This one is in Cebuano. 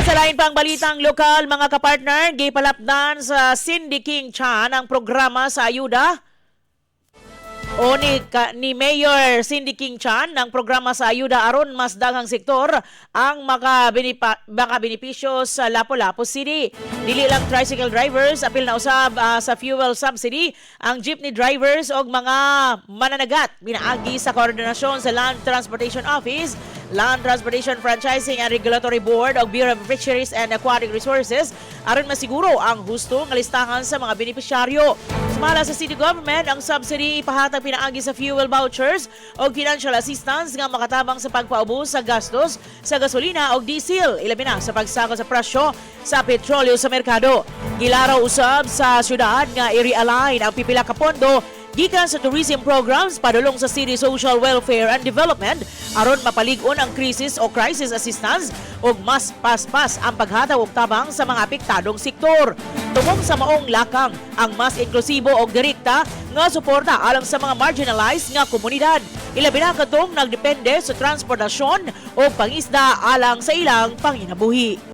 Sa lain pang balitang lokal, mga kapartner, gipalapdan sa Cindy King Chan ang programa sa ayuda o ni Mayor Cindy King Chan ng programa sa ayuda aron mas daghang sektor ang makabenepisyo sa Lapu-Lapu City. Dili lang tricycle drivers apil na usab sa fuel subsidy ang jeepney drivers og mga mananagat pinaagi sa koordinasyon sa Land Transportation Office, Land Transportation Franchising and Regulatory Board og Bureau of Fisheries and Aquatic Resources aron masiguro ang husto nga listahan sa mga benepisyaryo. Sumala sa city government, ang subsidy ipahatag pinaagi sa fuel vouchers o financial assistance nga makatabang sa pagpaubos sa gastos sa gasolina o diesel, ilabi na sa pagsaka sa presyo sa petrolyo sa merkado. Gilaraw usab sa syudad nga i-realign ang pipila ka pondo gikan sa tourism programs padulong sa City Social Welfare and Development aron mapalig-on ang crisis o crisis assistance ug mas paspas ang paghatag og tabang sa mga apektadong sektor. Tumong sa maong lakang ang mas inklusibo og direkta nga suporta alang sa mga marginalized nga komunidad. Ilabi na kadtong nagdepende sa transportasyon o pangisda alang sa ilang panginabuhi.